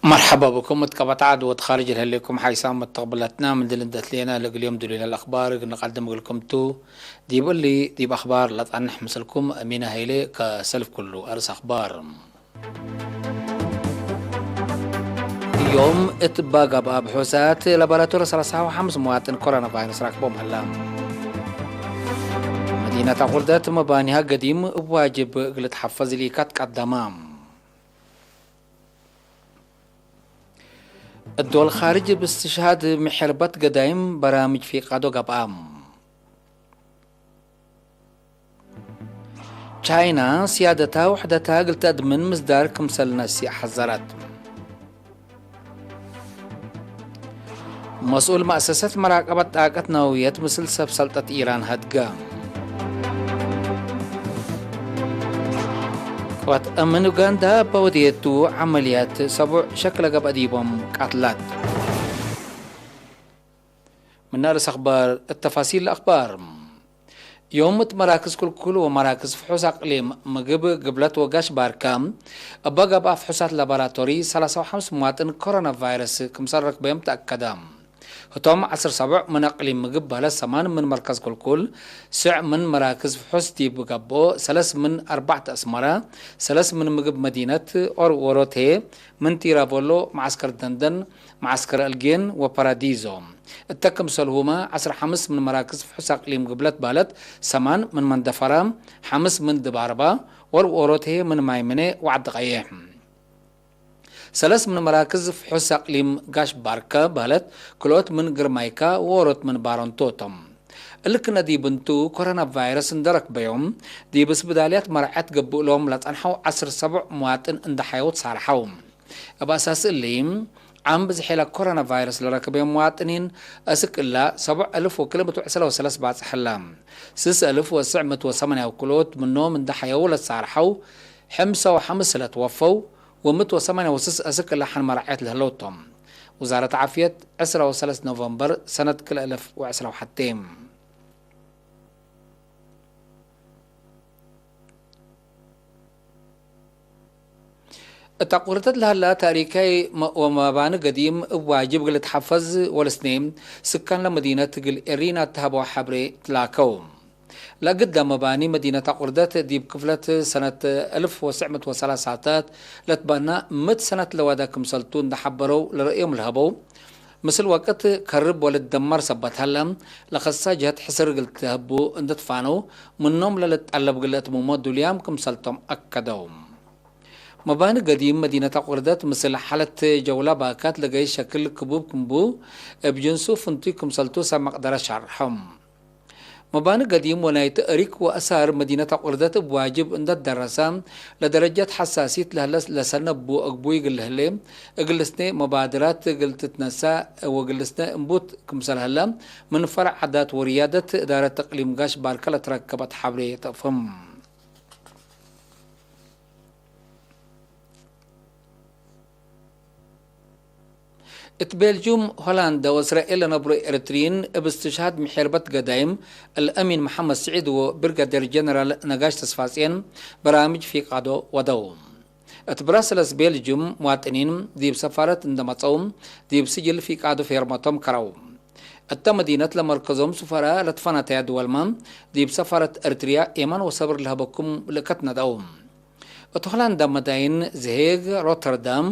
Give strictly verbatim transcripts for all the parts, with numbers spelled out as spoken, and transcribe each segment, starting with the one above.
መርሐባ ብኩም እት ቀበት ዐድ ወእት ካርጅ ለህሌኩም ሓይሳም መተቅብለትና፣ ምን ድል እንዴ አትሌና ለእግል ዮም ድሉይለ ለአክባር እግል ንቀድም እግልኩም ቱ። ዲብ እሊ ዲብ አክባር ለአጸንሕ ምስልኩም አሚነ ሀይሌ። ከሰልፍ ኩሉ አርእስ አክባር። ዮም እት እባ ገብአ ብሖሳት ለበለቱ ለሰላሳ ወሐምስ መዋጥን ኮሮና ቫይረስ ረክቦም ሀላ። መዲነት አቁርደት መባኒሃ ገዲም እብ ዋጅብ እግል ትሐፈዝ ሊካት ቀደማ። እዶል ካርጅ እብ እስትሽሃድ ምሕርበት ገዳይም በራምጅ ፊቃዶ ገብአ። ቻይና፣ ስያደታ ውሕደታ እግል ተአድምን ምስዳር ክምሰል ነስእ ሐዘረት። መስኡል መአሰሰት መራቀበት ጣቀት ነውየት ምስል ሰብ ሰልጠት ኢራን ሀድገ። ቅወት አምን ኡጋንዳ እበ ወድየቱ ዐመልያት ሰቡዕ ሸክለ ገብአ ዲቦም ቀትለት። ምነ ርእስ አክባር እት ተፋሲል አክባር። ዮም እት መራክዝ ክልኩል ወመራክዝ ፍሑስ አቅሊም ምግብ ግብለት ወጋሽ ባርከ እበ ገብአ ፍሑሳት ላቦራቶሪ ሰላሳ ወሐምስ መዋጥን ኮሮና ቫይረስ ክምሰል ረክበዮም ተአከደ። ህቶም ዐስር ሰቡዕ ምን አቅሊም ምግብ በህለት ሰማን ምን መርከዝ ክልኩል፣ ስዕ ምን መራክዝ ፍሑስ ዲብ ገብኦ፣ ሰለስ ምን አርባዕት አስመረ፣ ሰለስ ምን ምግብ መዲነት ኦር ዎሮቴ፣ ምን ቲራቮሎ፣ መዓስከር ደንደን፣ መዓስከር አልጌን ወፓራዲዞ። እተ ክምሰልሁመ ዐስር ሐምስ ምን መራክዝ ፍሑስ አቅሊም ግብለት ባለት፣ ሰማን ምን መንደፈራ፣ ሐምስ ምን ድባርባ፣ ወር ዎሮቴ ምን ማይምኔ ወዐዲ ቀይሕ። ሰለስ ምን መራክዝ ፍሑስ አቅሊም ጋሽ ባርከ ባለት፣ ክልኦት ምን ግርማይካ ወዎሮት ምን ባረንቶ ቶም። እሊ ክነ ዲብ እንቱ፣ ኮሮና ቫይረስ እንደ ረክበዮም፣ ዲብ እስብዳልያት መርዐት ገብእሎም ለጸንሐው ዐስር ሰቡዕ መዋጥን እንደ ሐየው ትሳርሐው። እብ አሳስ እሊ፣ ዓም ብዝሕ ለኮሮና ቫይረስ ለረክበዮም መዋጥኒን፣ አስክ እላ ሰቡዕ አልፍ ወክልኤ ምእት ወዕስራ ወሰለስ ባጽሕ ህለ። ስስ አልፍ ወትስዕ ምእት ወሰማንያ ወክልኦት ምኖም እንደ ሐየው ለትሳርሐው፣ ሕምሰ ወሐምስ ለትወፈው፣ ወምእት ወሰማንያ ወስስ አስክ እላ ሐን መርዐት ለህለው ቶም። ውዛረት ዓፍየት፣ ዕስራ ወሰለስ ኖቨምበር ሰነት ክልኤ አልፍ ወዕስራ ወሐቴ። እት አቁርደት ለሀላ ታሪካይ መ-፣ ወመባኒ ገዲም እብ ዋጅብ እግል ልትሐፈዝ ወልስኔ ስካን ለመዲነት እግል ኤሪና እት ሀበው ሐብሬ ትላከው። ለእግዳ መባኒ መዲነት አቁርደት ዲብ ክፍለት ሰነት አልፍ ወትስዕ ምእት ወሰላሳታት ለትበና ምእት ሰነት ለወደ ክምሰልቱ እንደ ሐበረው ለርእዮም ለሀበው፣ ምስል ወቅት ከርብ ወልትደመር ሰበት ሀለ፣ ለከሳ ጀህት ሕስር እግል ትሀቡ እንዴ ትፋነው፣ ምኖም ለልትጠለብ እግል ለአትምሞ ዱልያም ክምሰልቶም አከደው። መባኒ ገዲም መዲነት አቁርደት ምስል ሐለት ጀውላ ባካት ለገይስ ሸክል ክቡብ ክምቡ፣ እብ ጅንሱ ፍንቱይ ክምሰልቱ ሰብ መቅደረት ሸርሐው። መባኒ ገዲም ወናይ ተእሪክ ወአሳር መዲነት አቁርደት እብ ዋጅብ እንደ ትደረሰ፣ ለደረጀት ሐሳሲት ለህለ ለሰነ እቡ አግቡይ እግል ህሌ፣ እግል ልስኔ መባድራት እግል ትትነሳ ወእግል ልስነ እንቡት ክምሰል ህለ፣ ምን ፈርዕ ዓዳት ወርያደት እዳረት እቅሊም ጋሽ ባርከ ለትረከበት ሐብሬ ተአፍህም። እት ቤልጁም፣ ሆላንደ ወእስራኤል ለነብሮ ኤረትርዪን እብ እስትሽሃድ ምሔርበት ገዳይም፣ አልአሚን መሐመድ ስዒድ ወብርጋዴር ጀነራል ነጋሽ ተስፋጼን በራምጅ ፊቃዶ ወደው። እት ብራስለስ ቤልጁም፣ ምዋጥኒን ዲብ ሰፋረት እንደ መጸው፣ ዲብ ስጅል ፊቃዶ ፌርመቶም ከረው። እተ መዲነት ለመርከዞም ሱፈራ ለትፈናተያ ድወልመ፣ ዲብ ሰፋረት ኤረትርያ ኤማን ወሰብር ለሀበኩም ልእከት ነድአው። እት ሆላንዳ መዳይን ዘሄግ፣ ሮተርዳም፣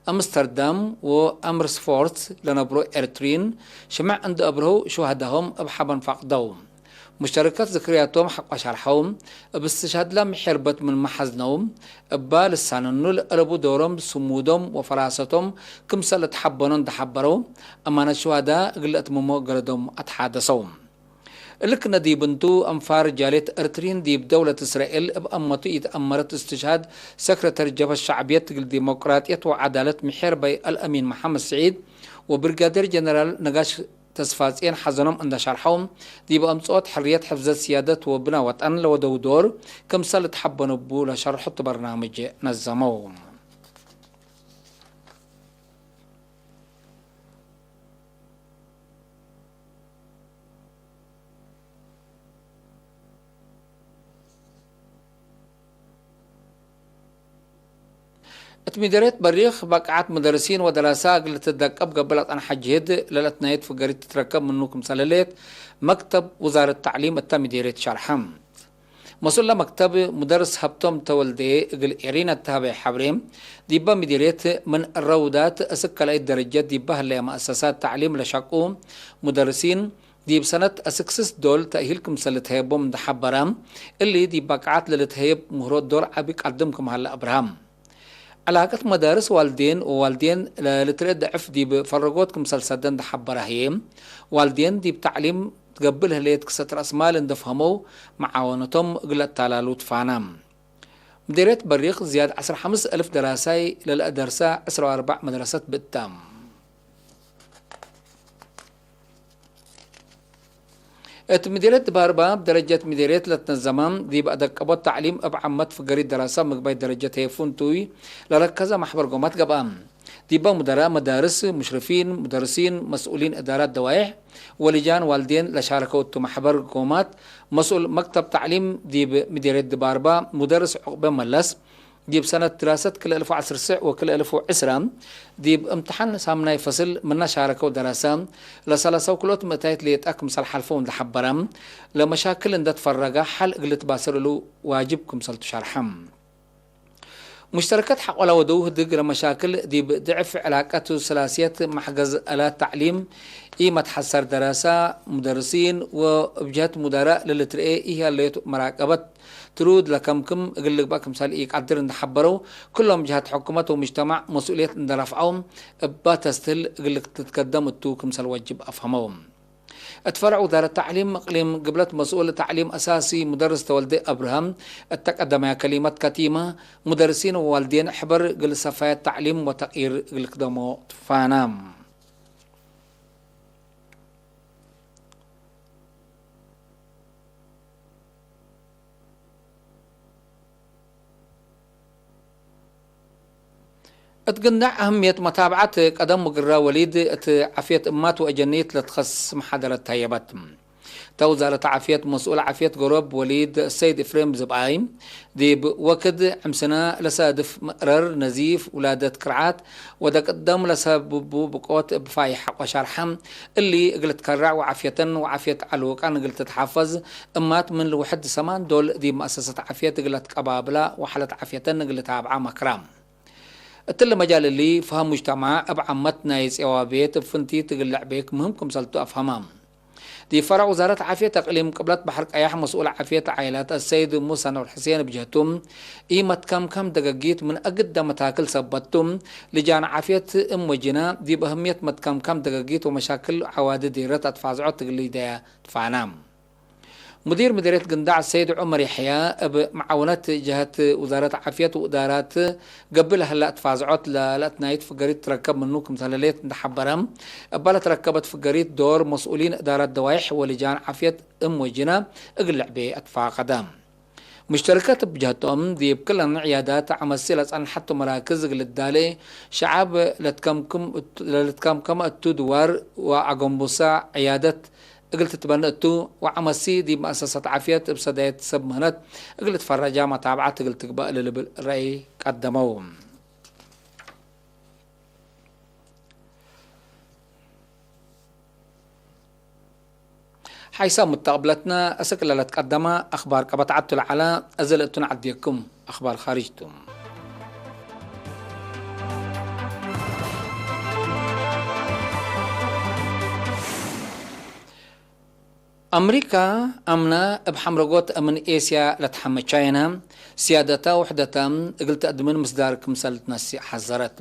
አምስተርዳም ወአምርስፎርት ለነብሮ ኤረትርዪን ሽምዕ እንደ አብርሀው ሹሀዳሆም እብ ሐበን ፋቅደው። ሙሽተረከት ዝክርያቶም ሐቆ ሸርሐው፣ እብ እስትሽሃድላ ምሔርበት ምንመ ሐዝነው፣ እባ ልሳንኑ ለአለቡ ዶሮም ስሙዶም ወፈራሰቶም ክምሰል እትሐበኖ እንደ ሐበረው፣ አማነት ሹሀዳ እግል ለአትምሞ ገረዶም አትሓደሰው። እሊ ክነ ዲብ እንቱ፣ አንፋር ጃልየት ኤረትርዪን ዲብ ደውለት እስራኤል እብ አመቱ ኢተአመረት እስትሽሃድ ሰክረተሪ ጀብሀት ሸዕብየት እግል ዲሞቅራጥየት ወዐዳለት ምሔርበይ አልአሚን መሐመድ ስዒድ ወብሪጋዴር ጀነራል ነጋሽ ተስፋጼን ሐዘኖም እንደ ሸርሐው፣ ዲብ አምጽኦት ሕርየት ሕፍዘት ስያደት ወብነ ወጠን ለወደው ዶር ክምሰል ልትሐበኑ እቡ ለሸርሖ እቱ በርናምጅ ነዘመው። እት ምዴርየት በሪክ፣ በቃዐት ሙደርሲን ወደራሰ እግል ልትደቀብ ገብእ ለጸንሐ ጅህድ ለለትናየት ፍገሪት ትትረከብ ምኑ ክምሰል ህሌት፣ መክተብ ውዛረት ተዕሊም እተ ምዴርየት ሸርሐ። መስኡል ለመክተብ ሙደርስ ሀብቶም ተወልዴ እግል ኤሪና እተ ሀበየ ሐብሬ፣ ዲበ ምዴርየት ምን ረውዳት እስክ ካልኣይት ደረጀት ዲበ ህለየ መአሰሳት ተዕሊም ለሸቁ ሙደርሲን፣ ዲብ ሰነት አስክ ስስ ዶል ተእሂል ክምሰል ልትሀየቦም እንደ ሐበረ፣ እሊ ዲብ በቃዐት ለልትሀየብ ምህሮ ዶር ዐቢ ቀድም ክም ሀለ አብርሀ። ዐላቀት መዳርስ ዋልዴን ወዋልዴን ለልትርኤ ደዕፍ ዲብ ፈረጎት ክምሰል ሰደ እንደ ሐበረ ህዬ፣ ዋልዴን ዲብ ተዕሊም ትገብእ ለህሌት ክሰት ረአስማል እንደ ፈሀመው፣ መዓወነቶም እግል ለአታላሉ ትፋና። ምዴርየት በሪክ ዝያድ ዐስር ሐምስ አልፍ ደራሳይ ለለአደርሳ ዕስር ወአርበዕ መድረሰት ብእታ። እት ምዴርየት ድባርባ፣ እብ ደረጀት ምዴርየት ለትነዘመ፣ ዲብ አደቀቦት ተዕሊም እብ ዓመት ፍገሪት ደራሰ ምግባይ ደረጀት ሄፉ እንቱይ ለረከዘ መሕበር ጎማት ገብአ። ዲበ ሙደራእ መዳርስ፣ ሙሽርፊን፣ ሙደርሲን፣ መስኡሊን እዳራት ደዋይሕ ወልጃን ዋልዴን ለሻረከው እቱ መሕበር ጎማት፣ መስኡል መክተብ ተዕሊም ዲብ ምዴርየት ድባርባ ሙደርስ ዑቅበ መለስ፣ ዲብ ሰነት ድራሰት ክልኤ እልፍ ወዐስር ስዕ ወክልኤ እልፍ ወዕስራ፣ ዲብ እምትሓን ሳምናይ ፈስል ምነ ሻረከው ደራሰ፣ ለሰላሳ ወክልኦት ምእታይት ሌጠ ክምሰል ሐልፈው እንደ ሐበረ፣ ለመሻክል እንደ ትፈረገ ሐል እግል ልትባሰር እሉ ዋጅብ ክምሰልቱ ሸርሐ። ሙሽተረከት ሐቆላ ወደው ህድግ ለመሻክል ዲብ ድዕፍ ዕላቀት ወሰላስየት መሕገዝ አላት ተዕሊም፣ ኢመትሐሰር ደራሰ፣ ሙደርሲን ወእብ ጀህት ሙደራእ ለልትርኤ ኢሀለየት መራቀበት ትሩድ ለከምክም እግል ልግበእ ክምሰል ኢቀድር እንደ ሐበረው፣ ክሎም ጀሃት ሕኩመት ወሙጅተማዕ መስኡልየት እንደ ረፍዐው፣ እባ ተስትህል እግል ልትትከደም እቱ ክምሰል ወጅብ አፍሀመው። እት ፈርዕ ውዛረት ተዕሊም እቅሊም ግብለት መስኡል ተዕሊም አሳሲ ሙደርስ ተወልደ አብርሃም እተ ቀደመያ ከሊመት ከቲመ፣ ሙደርሲን ወዋልዴን ሕበር እግል ሰፋየት ተዕሊም ወተቅዪር እግል ክደሞ ትፋና። እት ግንዳዕ አህምየት መታብዐት ቀደም ወግረ ወሊድ እት ዓፍየት እማት ወአጀኒት ለትኸስስ መሓደረት ተሀየበት። እተ ውዛረት ዓፍየት መስኡል ዓፍየት ገሮብ ወሊድ ሰይድ ኤፍሬም ዝብኣይ፣ ዲብ ወክድ ዕምስና ለሳድፍ መእረር፣ ነዚፍ፣ ውላደት ክርዓት ወደቅደም ለሰብቡ ብቆት እብ ፋይሕ ሐቆ ሸርሐ፣ እሊ እግል ትከረዕ ወዓፍየተን ወዓፍየት ዐሉቃን እግል ትትሓፈዝ፣ እማት ምን ልውሕድ ሰማን ዶል ዲብ መአሰሰት ዓፍየት እግል ለትቀባብላ ወሓለት ዓፍየተን እግል ልታብዓ መክራ። እትሊ መጃል እሊ፣ ፈሀም ሙጅተማዕ እብ ዓመት ናይ ጼዋ ቤት እብ ፍንቲት እግል ለዕቤክ ምህም ክምሰልቱ አፍሀማ። ዲብ ፈረዕ ውዛረት ዓፍየት እቅሊም ቅብለት በሐር ቀያሕ መስኡል ዓፍየት ዓኢላት አሰይድ ሙሳ ኑር ሕሴን እብ ጀህቱ፣ ኢመትከምከም ደገጊት ምን አግደ መታክል ሰበት ቱ፣ ልጃን ዓፍየት እም ወጅና ዲብ አህምየት መትከምከም ደገጊት ወመሻክል ዐዋዲ ዲረት አትፋዝዖት እግል ሊደያ ትፋና። ሙዲር ምዲርየት ግንዳዕ ሰይድ ዑመር የሕያ፣ እብ መዓውነት ጀሀት ውዛረት ዓፍየት ወእዳራት ገብእ ለህለ እትፋዝዖት ለለአትናይት ፍገሪት ትረከብ ምኑ ክምሰል ህሌት እንደ ሐበረ፣ እባ ለትረከበት ፍገሪት ዶር መስኡሊን እዳራት ደዋይሕ ወልጃን ዓፍየት እም ወጅና እግል ልዕቤ አትፋቀደ። ሙሽተረከት እብ ጀህቶም፣ ዲብ ክለን ዕያዳት ዐመሲ ለጸንሐቱ መራክዝ እግል ልዳሌ፣ ሸዐብ ለትከምክም እቱ፣ ለልትከምከመ እቱ ድዋር ወአገንቡሰ ዕያደት እግል ትትበነእ እቱ፣ ወዐመሲ ዲብ መአሰሰት ዓፍየት እብ ሰዳየት ሰብ ምህነት እግል ልትፈረጃ መታብዐት እግል ትግበእ ለልብል ረአይ ቀደመው። ሓይሳም ሙተቅብለትነ፣ አስክ ለለትቀደመ አክባር ቀበት ዐድ ቱ ለዐለ፣ እዘ ለእቱ ነዐዴኩም አክባር ካርጅ ቱ። አምሪካ አምና እብ ሐምረጎት እምን ኤስያ ለትሐመ ቻይና፣ ስያደታ ውሕደታ እግል ተአድምን ምስዳር ክምሰል ትነስእ ሐዘረት።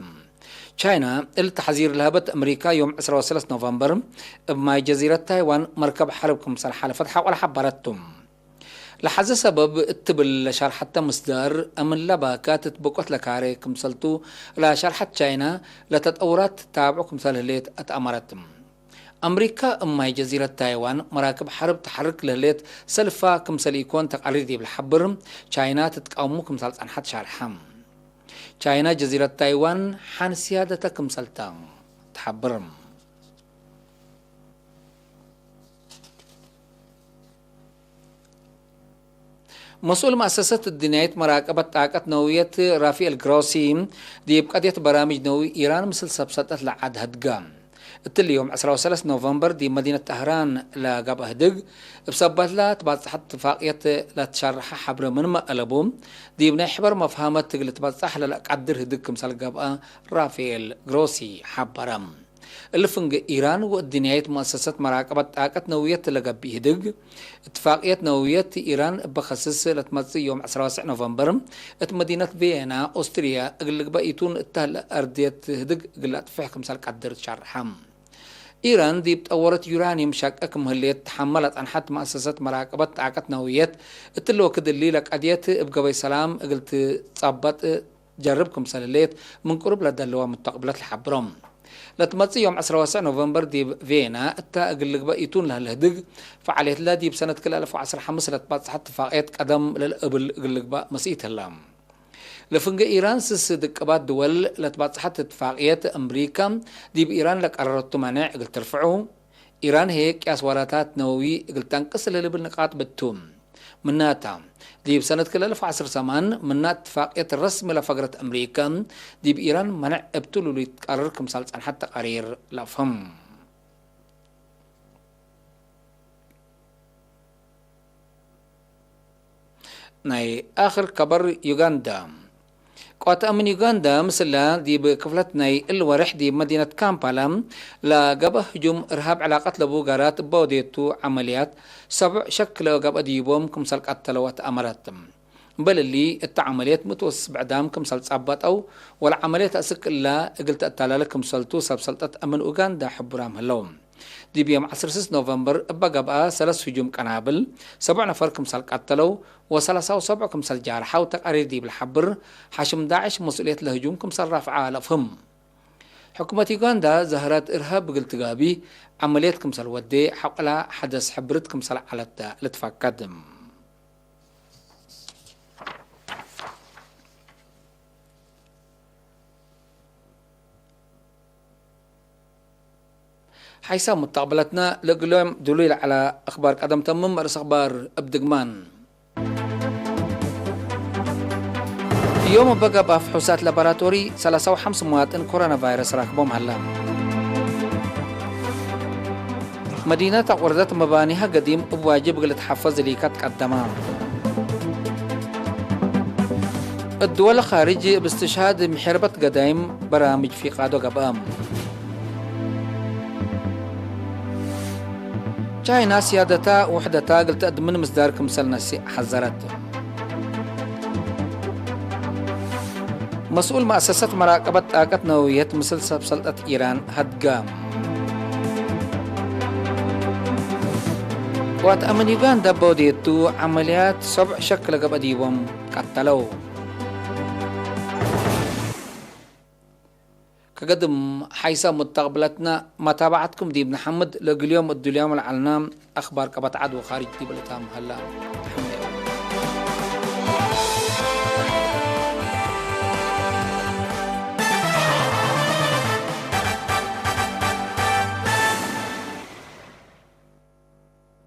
ቻይና፣ እሊ ተሕዚር ለሀበት አምሪካ፣ ዮም ዕስራ ወሰለስ ኖቨምበር፣ እብ ማይ ጀዚረት ታይዋን መርከብ ሐርብ ክምሰል ሓለፈት ሐቆለ ሐበረት ቱ። ለሐዘ ሰበብ እት ትብል ለሻርሐተ ምስዳር፣ አምን ለባካ ትትበቆት ለካሬ ክምሰልቱ ለሻርሐት ቻይና፣ ለተጠውራት ትታብዑ ክምሰል ህሌት አትአመረት። አምሪካ፣ እብ ማይ ጀዚረት ታይዋን መራክብ ሐርብ ተሐርክ ለህሌት ሰልፋ ክምሰል ኢኮን ተቃሪር ዲብ ለሐብር፣ ቻይና ትትቃውሙ ክምሰል ጸንሐት ሻርሐ። ቻይና ጀዚረት ታይዋን ሐን ስያደተ ክምሰልተ ተሐብር። መስኡል መአሰሰት እድንያይት መራቀበት ጣቀት ነውየት ራፋኤል ግሮሲ፣ ዲብ ቀድየት በራምጅ ነዊ ኢራን ምስል ሰብ ሰልጠት ለዐድ ሀድገ። እትሊ ዮም ዕስራ ወሰለስ ኖቨምበር ዲብ መዲነት ጠህራን ለገብአ ህድግ፣ እብ ሰባትላ ትባጽሐት እትፋቅየት ለትሸርሐ ሐብረ ምንመ አለቡ፣ ዲብ ናይ ሕበር መፍሀመት እግል ልትበጻሕ ለለአቀድር ህድግ ክምሰል ገብአ ራፋኤል ግሮሲ ሐበረ። እሊ ፍንጌ ኢራን ወእድንያይት መአሰሰት መራቀበት ጣቀት ነውየት ለገብእ ህድግ፣ እትፋቅየት ነውየት ኢራን እበ ከስስ ለትመጽእ ዮም ዕስራ ወሰዕ ኖቨምበር እት መዲነት ቪየና ኦስትርያ እግል ልግበእ ኢቱን እተ ህለ አርድየት ህድግ እግል ለአጥፍሕ ክምሰል ቀድር ትሸርሐ። ኢራን ዲብ ጠወረት ዩራንየም ሸቀ ክም ህሌት ተሐመ ለጸንሐት መአሰሰት መራቀበት ጣቀት ነውየት፣ እትሊ ወክድ እሊ ለቀድየት እብ ገበይ ሰላም እግል ትጸበጥ ጀርብ ክምሰል ህሌት ምን ቅሩብ ለደለወ ሙስተቅብለት ለሐብሮ። ለትመጽእ ዮም ዕስራ ወሰዕ ኖቨምበር ዲብ ቪየና እተ እግል ልግበእ ኢቱን ለህለ ህድግ፣ ፈዓልየትለ ዲብ ሰነት ክልኤ አልፍ ወዐስር ሐምስ ለትባጽሐት እትፋቅየት ቀደም ለልእብል እግል ልግበእ መስኢት ህለ። ለፍንጌ ኢራን ስስ ድቅባት ድወል ለትባጽሐት እትፋቅየት፣ አምሪካ ዲብ ኢራን ለቀረረቱ መኔዕ እግል ትርፍዑ፣ ኢራን ህዬ ቅያስ ወላታት ነወዊ እግል ተንቅስ ለልብል ንቃጥ ብቱ። ምናታ፣ ዲብ ሰነት ክልኤ አልፍ ወዐስር ሰማን ምና እትፋቅየት ረስሚ ለፈግረት አምሪካ፣ ዲብ ኢራን መነዕ እብ ትሉሉ ኢትቀርር ክምሰል ጸንሐት ተቃሪር ለአፍህም። ናይ አክር ከበር ዩጋንዳ። ቅዋት አምን ዩጋንዳ ምስላ ዲብ ክፍለት ናይ እል ወርሕ ዲብ መዲነት ካምፓላ ለገብአ ህጁም እርሃብ ዕላቀት ለቡ ጋራት እበ ወዴቱ ዐመልያት ሰብዕ ሸክ ለገብአ ዲቦም ክምሰል ቀተለው አትአመረት። እምበል እሊ እተ ዐመልየት ምትወስስ ብዕዳም ክምሰል ጸበጠው ወለዐመልየት አስክ እላ እግል ተአተላለ ክምሰልቱ ሰብ ሰልጠት አምን ኡጋንዳ ሕቡራም ህለው። ዲብ ዮም ዐስር ስስ ኖቨምበር እበ ገብአ ሰለስ ህጁም ቀናብል ሰብዕ ነፈር ክምሰል ቀተለው ወሰላሳ ወሰብዕ ክምሰል ጃርሐው ተቃሪር ዲብ ለሐብር፣ ሐሽም ዳዕሽ መስኡልየት ለህጁም ክምሰል ረፍዐ ለአፍህም። ሕኩመት ዩጋንዳ ዛህራት እርሃብ እግል ትጋቢ ዐመልየት ክምሰል ወዴ ሐቆላ ሐደስ ሕብርት ክምሰል ዐለት ልትፈቀድ። ሓይሳም ሙተቅብለትነ ለእግሎም ድሉይ ለዐለ አክባር ቀደም ተምም። ርእስ አክባር እብ ድግማን። ዮም እበ ገብአ ፍሑሳት ላቦራቶሪ ሰላሳ ወሐምስ መዋጥን ኮሮና ቫይረስ ራክቦም ሀለ። መዲነት አቁርደት መባኒሀ ገዲም እብ ዋጅብ እግል ልትሐፈዝ እሊከ ትቀደመ። እድወል ካርጅ እብ እስትሽሃድ ምሕርበት ገዳይም በራምጅ ፊቃዶ ገብአ። ቻይና ስያደታ ውሕደታ እግል ተአድምን ምስዳር ክምሰል ነስእ ሐዘረት። መስኡል መአሰሰት መራቀበት ጣቀት ነወውየት ምስል ሰብ ሰልጠት ኢራን ሀድገ። ቅዋት አምን ዩጋንዳ በወዴቱ ዐመልያት ሰብዕ ሸክ ለገብአ ዲቦም ቀተለው። ከገድም ሓይሰ ሙተቅብለትነ መታባዐትኩም ዲብ ነሐምድ። ለእግልዮም እዱልዮም ለዐልነ አክባር ቀበት ዐድ ወካርጅ ዲብ ልታም ሀላ።